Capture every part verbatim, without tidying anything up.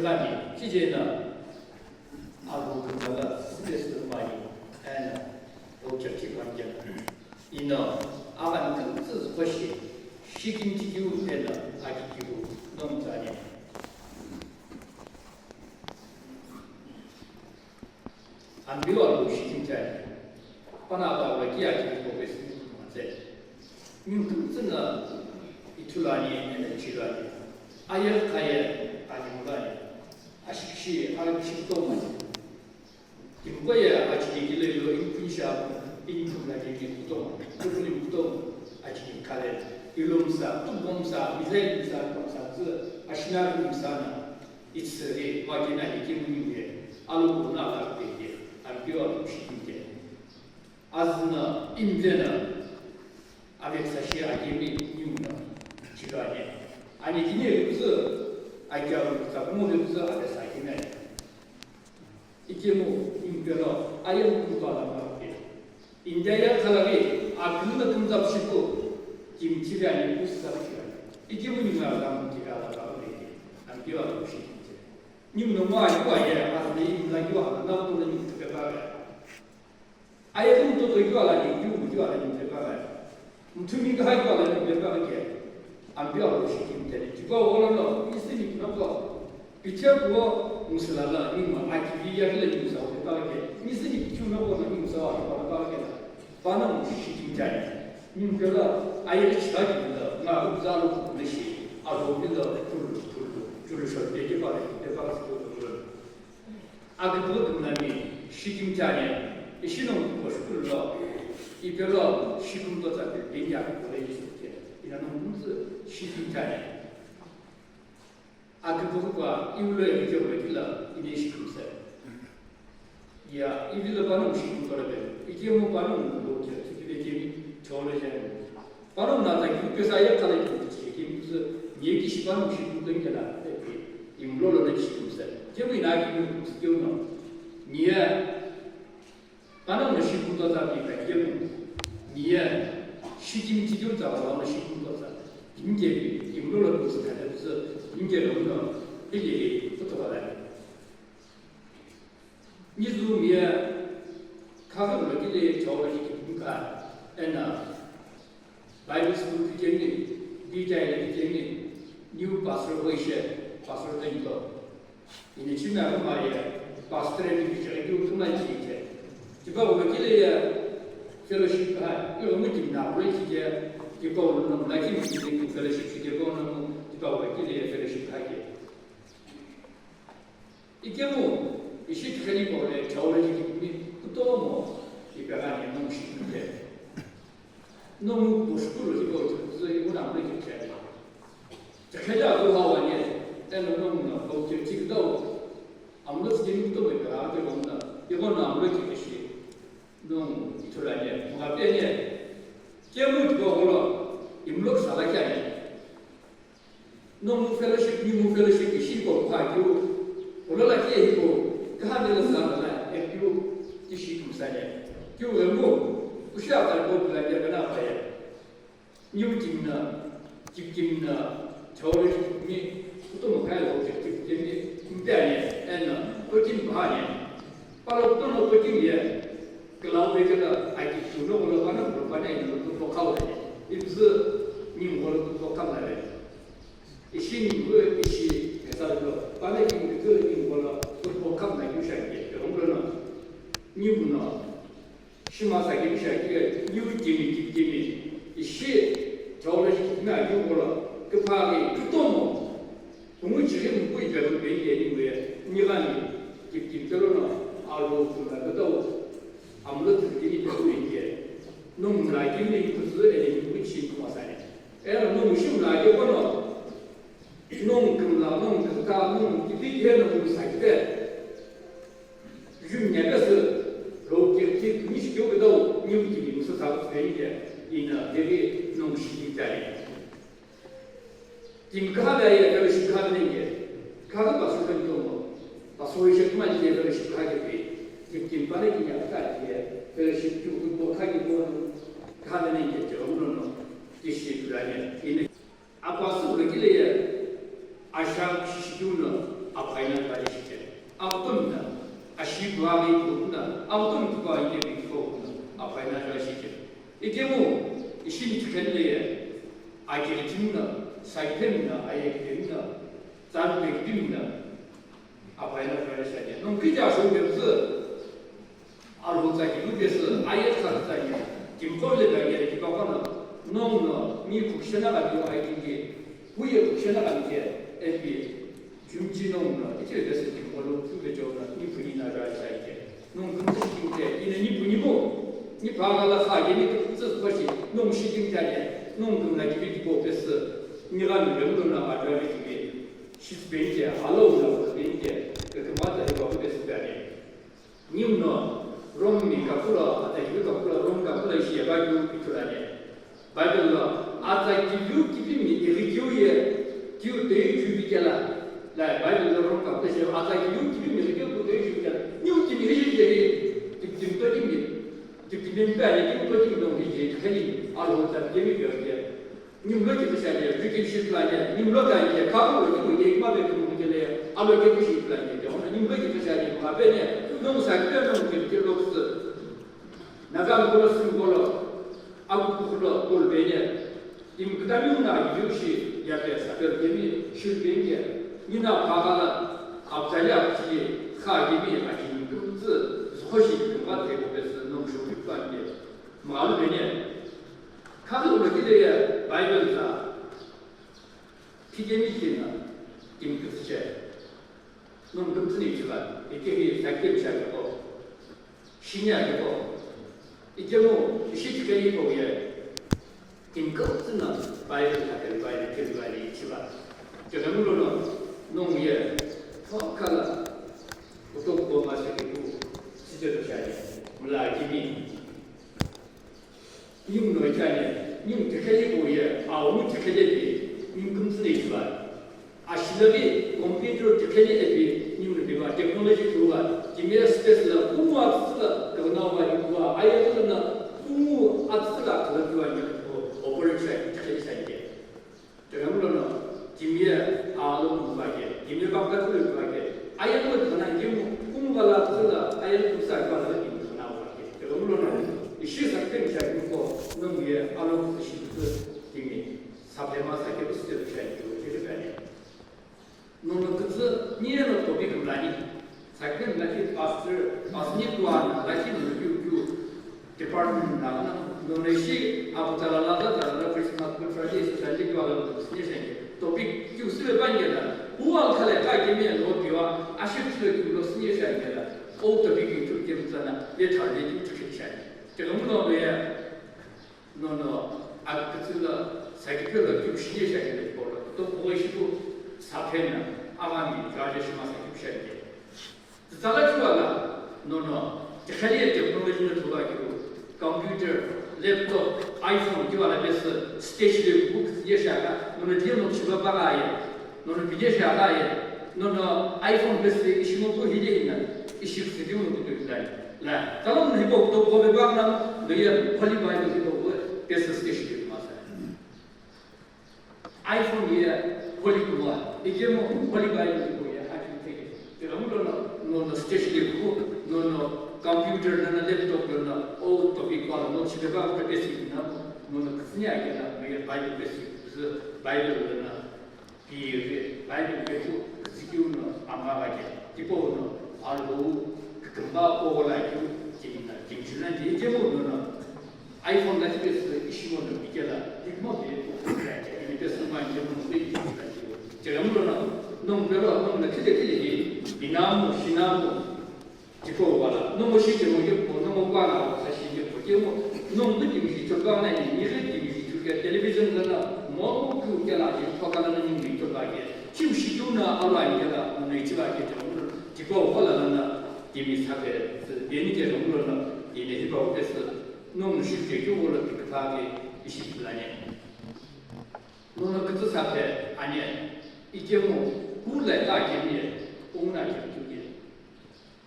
Ani, tijena, alu kümala, sibes kümani, ena, ocha chikanja. Ino, agan kümtsüz koshi, shikin chikiu ena, aki kiu, nom tani. Ambiwa lo shikin tani. Pana ba wa kia ki ko bes ni matse. Ni kümtsüna itulani, ena chilani. Aye kaye, ani mulani. Ashikshi, alu shikto mani. Timkoye achini kile lo inpun sha, inpun la kile kuto, inpun kuto, achini kale, ilumsa, tubomsa, mizai msa, tubomsa, tsu, ashina lumsa na, itsere, wakina ikimuni ye, alu kuna la peke, ampio alu shikinte. Azna, imvena, aveksa shi akimi, nyumna, chilane. Ani kini ripsu, akia ripsa, kumo ripsu, aveksa akimi. Ikemu impelo ayemu kumpala maruke. India ya khalavi akülü na kümzap shipu kimchi ve ani kusa shiani. Ikemu ni nga zam ki ga la ba ne. Ampiwa lo shi kimchi. Ni mno ma ayuwa ye, azne imla yuwa na na to ni mthe ba. Ayemu to to yuwa la ni yu yuwa la ni mthe ba. Mthumi ka ha yuwa la ni mthe ba ke. Ampiwa lo shi kimchi. Tipa wala no, isi ni no ko. Pichel kuo musülala nima akivi yakile nimusa wapipalake, nisini pichuna kuo na nimusa wapipalake na, pana mu shikichani. Nimukela aye chitaki na, nga upzalo kumeshi, alo bila pulu, pulu, pulu shol peke pale, pepala sikuo pulu. Akibu nami shikichani, ishino kuo shukulu lo, ipelo shikumto tsa pe, benya kuo le yisuke, ina no mutsu shikichani. Akipughupa iwulo eghikegho kila ine ishi kumse. Ya, ivilo panongu shi kumtolebe, ikemu panongu lo kira, tikile kemi, theologian. Panongu na taki, pesa ya kala ki, tikile kemi, kusu, niye kishi panongu shi kumtolebe kila, eki, imlolo na shi kumse. Kemu ina ki kumse, kemu no. Niye, Panongu no shi kumtsa tsa pi ka kemu, niye, shi kimi tikeu tsa wala no shi kumtsa tsa. Kimike pi, kimlo lo kumtsa tsa tsa, kimike lo no, hili, kutu wala. Nizu miye, kazu lo kile, chao lo ki kumka, ena, Bible school pikeni, D T I le pikeni, new pastor voishe, pastor tento. Ini chimya kuma ye, pastor ni kichari ki utuma chite. Tipa ulo kile ye, fellowship ha, ilo muti na ulo kike, tipa ulo no, na kimi kile ki fellowship kike ko no, tipa ulo kile ye fellowship ha ke. Ikemu, ishi tikeni ko le theology ki mi kutomo, ipegani no shi kike. No mu kushukuru ki ko zo ibu na mu ki kike. Tikeni a ko hawa ne, eno no mu na ko ke tik do. Amlo tikeni kutomo ipegani ke ko na, ipegani amlo ki shi. No mu itulane, mu ka pe ne. Kemu ko holo, imlo sala kya ne. Nomu fellowship, nimu fellowship ishi ko pha kiu. Olola kiye hiko, kaha nila sa la, e kiu, tishi kumsane. Kiu emu, ushi ata ko pula ya kana pa ya. Niu timna, kip kimna, theology mi, kuto mo kai lo, kip kimni, kumpane, ena, ko kim pha ne. Palo kutomo koikingu ye, kila pekela aki shuno kolo pana kolo pana ino kuto kau le. Ibzu ni kolo kuto kau le. Ishi ni kolo ishi kesa lo. Pana ki kuto ni kolo kuto kau le kusha ke. Kolo no. Ni kuno. Shima sa ki kusha ke. Ni kimi kimi. Ishi theology na ni kolo. Ke pa ki kutomo. Kungu chiri mkui pelo pei ye ni we, ni gani, kip kip pelo no, alo kumla pedo, amlo tiri ni pelo ye, nung mla kimi kuzu ele ni kuchi kuma sane. Ela nung shi mla ye kono, nung kumla, nung kuka, nung kipi ye no nung sa kipe. Jun ne pesu, lo kip kip ni shi kyo pedo, ni kimi musa sa kuzu ye, ina deri nung shi ni tare. Timi kaha ve ye fellowship kaha ve nenge, kaha ve pastor ve nitomo, pastor ve shekuma ye fellowship kaha ke pe, timi timi pale ki ya kaha ye fellowship ki uko kaha ke ko kaha ve nenge te uno no, tishi tulane, ine. Apa su le kile ye, asha shishi ki uno, apa ina Shikuaghi kuhumna, aghudum kukuaghi kevi kuhumna, apaina jua shike. Ikemu, ishini chikhenle ye, agirichimna, saipemna, ayekemna, tsanpekdimna, apaina jua shike. Nung kija shunge psu, Alhou tsa kilu pesü, aye tsa tsa ye, kimqo le ba ye, kiba kono, nong no, ni khukshena ka yo ai kinge, hu ye khukshena ka ye, epi, jumji nong no, ichi le pesü kimqo lo, tu be jo no, ni phuni na ra sa ye. Nong kum tsi king te, ine ni phuni mo, ni pha ga la sa ye, ni kum tsi ko shi, nong shi king ta ye, nong kum la kibi kibo pesü, ni ga mi le mo na ba ra ye kibi, shi spen ye, alo na spen ye, ke ke ba ta ye ba pesü ba ye. Niu no Rome mi kakula, ata hiu kakula, Rome kakula ishi yaba kiu kichula ne. Bible lo, ata kiu kibi mi iri kiu ye, kiu te kiu bi kela. La Bible lo Rome kakula ishi, ata kiu kibi mi iri kiu te kiu bi kela. Niu kibi iri kiu ye, kiu kiu to kibi, kiu kibi mi pa ye, kiu to kibi no ye, kali, alo ta kibi ye. Nimlo ki pisa ye, British ship la ye, nimlo ka ye, kabu lo ki mo ye, ma be ki mo ke le, alo ke ki ship la ye, ona nimlo ki pisa ye, ma be ne, no sa ke no ke ke lo ku. Na ga ko lo su ko lo, abu ku lo, ko be ne. Im kdami na yu shi, ya ke sa ke ke mi, shi ke ye. Ni na pa ga la, ab ta ya ki, kha ki mi, a ki mi ku zu, zo shi ki ma te ko be su, no shu ki pa ye. Ma lo be ne. Khaghi ulo kile ye Bible za phikemi kina timi kütsüche. Nung kümtsüni chiba, ike hi sakhi msha keko, shinya keko, ike mo ishi tikeli ko ye, timi kümtsüna Bible ta keli Bible keli Bible chiba. Kela mulo no, nung ye, thokala, utok ko ma se kiku, sije to shani, mula kimi. Nimu no ichani, nimu tikheli kuye, awu tikheli pi, nimu kümtsü ne ichiba. Ashilaghi computer tikheli epi, nimu no biba technology kuwa, kimia space la, kumu atsüla, kona wa yuwa, ayakula na, kumu atsüla, kala kuwa ni, operation tikheli sanke. Tegamulono, kimie alo mubake, kimie bapka kule mubake. Ayakula kana kimu, kumgala kula, ayakula sa kala kimu kana mubake. Tegamulono, ishi sakte mishaki ko, no muye alo kushi kutu kimi, sablema sake kuste mishaki kutu kiri bani. Nono kutu, niye no topic mlani. Sakte mlaki pastor, pastor ni kuana, laki no kiu kiu. Department na na, no ne shi, apu tala la da da da Christmas ko Friday so sa li kwa la no sini shi. Topic ki usi le ban ya da. Hu al khale ka ke me lo piwa, ashi shi le ki lo sini shi ya da. O topic ki tu ke mutsa na, le thar le ki tu shi shi. Ke lo no ya. No no, a ke tu la, sa ki ke lo ki shi ya shi ke ko lo. To ko shi ko sa phe na, a ma mi, ja je shi ma sa ki shi ya. Tsala kiwala, nono, tikhali ye technology no thuwa kiu, computer, laptop, iPhone kiwala besi stage le book ye shaka, nono diye no chiba baga ye, nono bide shaka ye, nono iPhone besi ishi mo ko hile ina, ishi sidi mo ko lai. La, tsala mo hibo to ko be ba na, no ye Holy Bible hibo ko besi stage le masa. iPhone ye Holy Kumar, ikemu Holy Bible ko ye hakimteke. Tiramulono, nono stage le ko, nono computer, nono laptop, nono o topic ko, nono chibe ba ko besi na, nono kusnya ke na, no ye Bible besi, Bible na, pi ye, Bible be ko, sikiu no, ama ba ke, tipo no, albo, kamba o la kiu, kimina, kimchuna, ikemu nono, iPhone la tipe sü ishi mono ikela, hikma be, ini pe sü ma ikela mono pe ikela. Kela mulo na, nong pero, nong na kile kile hi, inamu, shinamu, tipo wala, nong shi ke mo ke po, nong kwa na sa shi ke po ke mo, nong tu kimi shi to ka na ni, ni re kimi shi to ke, television la na, mo ku ke la ji to ka na ni mi to ka ke. Kim shi tu na ala ikela, nong ichi ba ke to, tipo wala na, kimi sa ke, ni ke mulo na, ini hipa ke sü, Nung shi ke keu lo tikipha ke ishi pulane. Nung no kütsü sa phe ane, ikemu, hu la ta kemi ye, ung na kemi keu ye.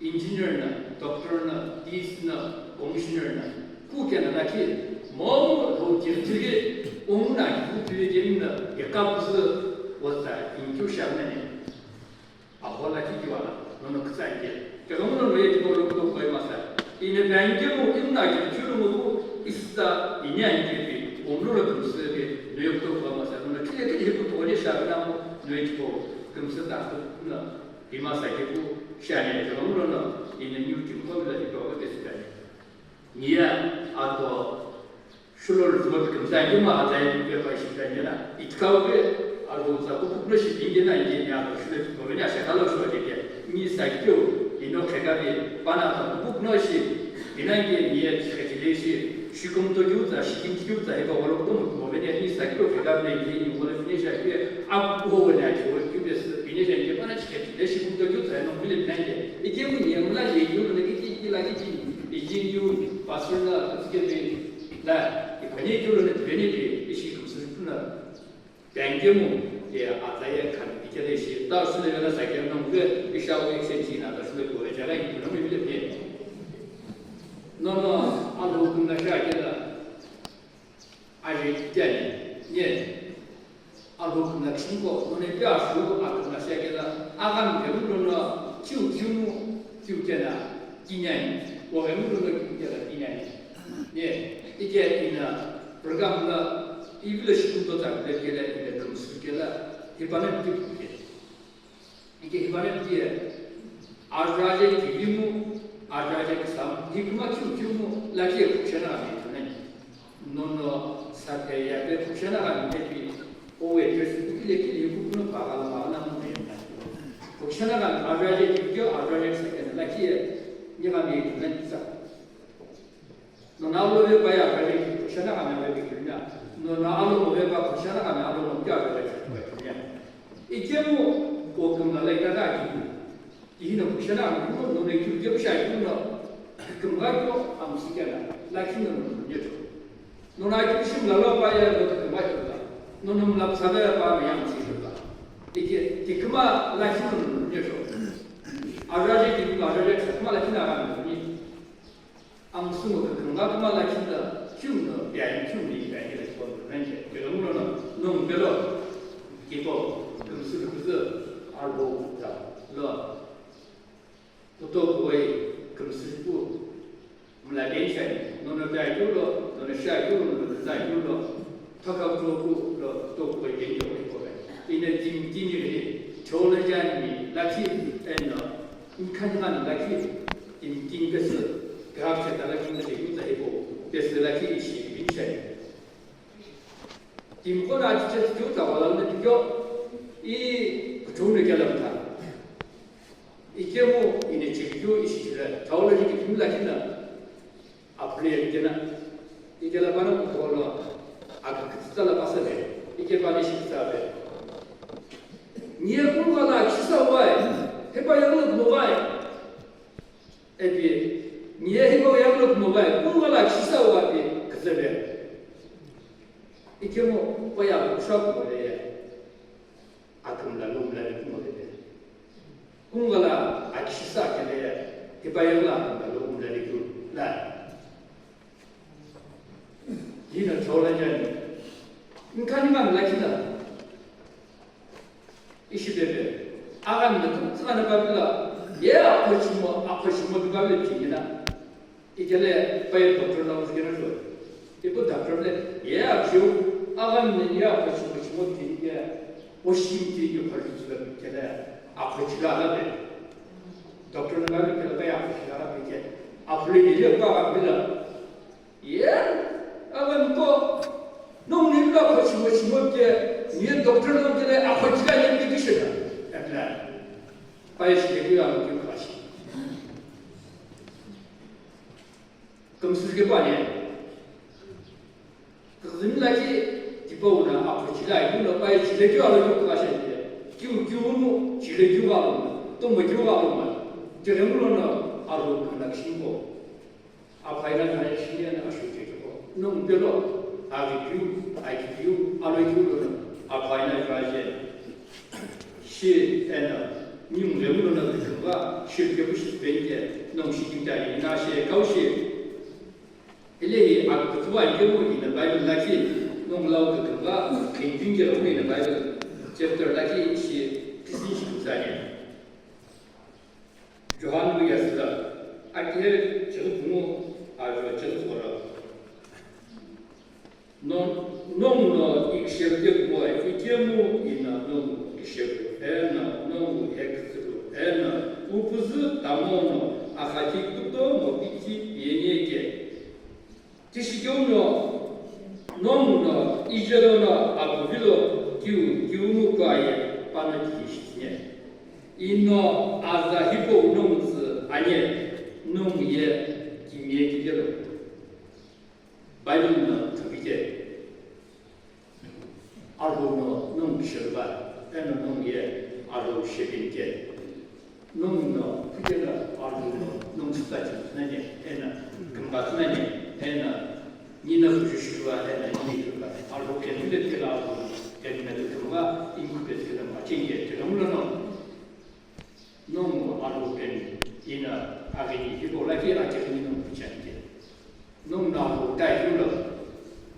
Engineer na, doctor na, D C na, commissioner na, hu ke na lakhi, mo ho kiri kiri, ung na keu keu ye kemi na, ye ka puzü, wo sa, in keu sha na ne. Aho lakhi kiwala, nono kütsa ike. Keghenguno no ye tipau lo kutomo pai masa. Ine pengemu imna ki chulu mo isita ini ani kepi, omlo lo tumsiri, no ye kutomo pai masa. No kile kile hipu tole sha na mo, no ye tipau tumsiri ta tu na. Ima sa ke pu shani ke lo lo no, in the new Jimbo la di ko ke sita. Nia ato shulor zuma ke sa ke ma ta ke pa shi ta ni na. Itkau ke ato sa ko ko shi din na ke ni ato shule ko ni sa ka lo so ke. Ni sa ke ino ke ka bi pa na to ko no shi. Ina ke ni ya ke ke shi. Shikumto kyu tsa, shikim kyu tsa, heko wolo kutomo kutomo vene, ni sa kyu fika vene, ni ni wolo finish a kyu, a kuho wene a kyu, kyu bes, finish a kyu, pana chike, le shikumto kyu tsa, no vile vene ke. Ike mu ni, mula le kyu, le kiki, kila kiki, iji kyu, pastor na, kutsike be, la, ipani kyu, le vene be, ishi kumsu na. Pengemu, e, atsa ye khami ikele shi, ta shule vela sa ke nong ke, isha wo exchange na ta shule ko, e, jaga ni, no, mi bile pe. No, no, alo kumna sha ke la, aje tene, ye. Alo kumna kishin ko, no ne pya shu, a kumna sha ke la, agam ke mu no, kiu, kiu mu, kiu ke na, kinyai, wo ke mu no, kiu ke la, kinyai. Ye, ike ina program la, ivile shikun to ta kele kele, ina kumsu kela, hipana ki puke. Ike hipana ki, ajaje kivimu, ajaje kisam, hikuma kiu kiu mu, la ki kushana ami tunani. Nono sa ke ya ke kushana ami tepi, o we ke su kile kile hiku no pa la ma na mu ne. Kushana ami ajaje kiu kiu, ajaje sa ke la ki, ni ami tunani sa. No na alo ve pa ya ve ve ki, kushana ka me ve ki kunya. No na alo mo ve pa kushana ka me alo mo kya ve ve ki kunya. Ikemu ko kum na lai ta da ki. Ki no kushana ka me no no ne ki ke sha ki no. Kum ga ko am si kya na. La ki no no ne to. No na ki shim la lo pa ya no kum ga ko la. No no la sa da pa me am si ko la. Ike ki kuma la ki no no ne to. Ara je ki kuma ara je kuma la ki na ga ni. Ang sumo kükümgha kümala khinda, kümno piani kümni piani le ko nanje. Pelo mulo no, nung pelo, kipo, kümsü kümsü, arbo ta, lo. Puto kuwai, kümsü pu, mla den shai, nono piani lo, nono shai lo, nono zai lo. Thakau toku lo toku bai keni toku bai. Ina timi timi ri theologian mi lakhi eno nkhani mani lakhi timi timi pesu graph chata lakhi na timi ta hipo pesu lakhi ishi bin shai. Timi kona chiche tu ta wala na tikyo i kuchunu kela mta. Ikemu ina chikyu ishi chira theology ki timi lakhi na. Apule kena, ikela pana kutholo, akakitsa la pasale, ike pani shiksa be. Niye kunga la kisa wai, hepa yaglo kumo wai. Epi, niye hepa yaglo kumo wai, kunga la kisa wai pe kazebe. Ikemo paya kusha kumole ya. Akümla lumla le kumole le. Kungala akishisa kele, hibayagla akümla lumla le kula. Yina thola jani. Nkani man la kila. Ishi bebe. Agan na tum tsana babila. Ye akochimo, akochimo babila kimina. Ikele paye doctor la uzikena jo. Ipu doctor le, ye ajo, agan ne ye akochimo chimo tini ke, oshim tini ke khali tsula kele, akochila la be. Doctor na le kele paye akochila la be ke, apule ye pa ga bila. Ye, agan ko, nung ni la akochimo chimo ke, ye doctor la kele akochila ye ke kishela. Epla. Paye shi ke ya ke khashi. Kümsüzü ke pale. Kızımla ki tipa una akho chila ki una pai chile ki ala ki kula shende. Ki u ki unu chile ki alo. Tomo ki alo ma. Tere mulo na alo kana kishimbo. Apaina kana kishimbo na ashu ke ko. No mpelo. Agi ki u, agi ki u, alo ki u. Apaina kaje. Shi eno, ni mungemu lono kükümgha, shi kepu shi penge, nong shi kintari, na shi kau shi. Elehi, akutsuwa ikemu ina Bible lakhi, nong lau kükümgha, kengkingke lomu ina Bible chapter lakhi shi, kisin shi kutsani. John Luyasila, akihe chighi pungu ajo chighi tsüghoro. No, nongu no ikisheru de kumoe, ikemu ina nongu ikisheru, ena nongu hekütsülu, ena upuzü tamono akhaki kutomo pichi pieneke. Tishikeuno nongu no ijelo no apu vilo kiu kiumu kuaye pano kikishitine. Ino aza hipau nongu tsü anye nongu ye kimie kikelo. Bible no thupike. Arhou no nongu kishirba, eno nongu ye arhou shepinike. Nongu no phikelo arhou no nongu sita chimtsunani, eno kümbatsunani, eno nina kujushirba, eno nini kirba. Arhou kemile kela arhou kemile kümba, inkupet kela machinge kela mulono. Nongu arhou peni ina aghini hipau lakhi achighini nongu pichanike. Nongu no arhou tai keu lo,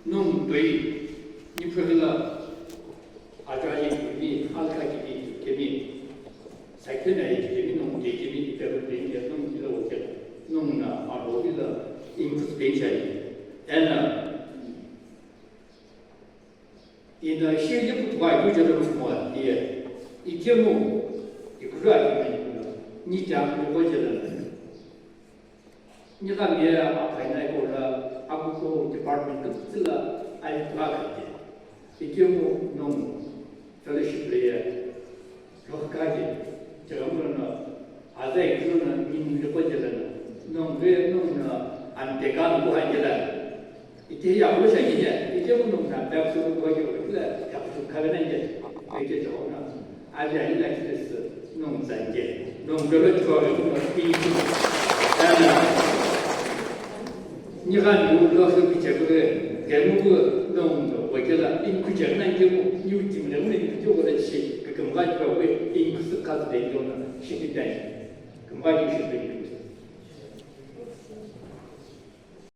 nongu toi nipheghi lo, ajo aye kemi, alkha kemi, kemi, sakhe no aye kemi, nongu toi kemi, ipeghi peni ke nongu hilo wokelo, nongu no arhou hilo inkupet peni chani. Ena Ina shili kutuka keu jelo kumo ye, ikemu, ikulu akimeni kulo, ni kya kutuka jelo na. Ni kami ye apaina ikola, akuko department kutsila, ayi kutuka kete. Ikemu nongu fellowship le ye. Rohkhaje, chighamlono, aza ikülono ningu liqo jelana, nongu ve nongu no anteka nongu hajela. Ite yakulo shakija, ite nongu na bapsu ko je ko kila yakulo khavena je, ite chighamno, aja ila kilesu nongu zanje, nongu velo chighamno pi. Ana, Nigha niu lo hü kichekulu, kemu ku nongu no wekela, inkhu chekhu na ikemu, niu timi lemu na inkhu chekhu la chi, kükümgha kipa we, inkhu sü kha tsu dengyo na, shi ti dai. Kümgha kiu shi dengyo.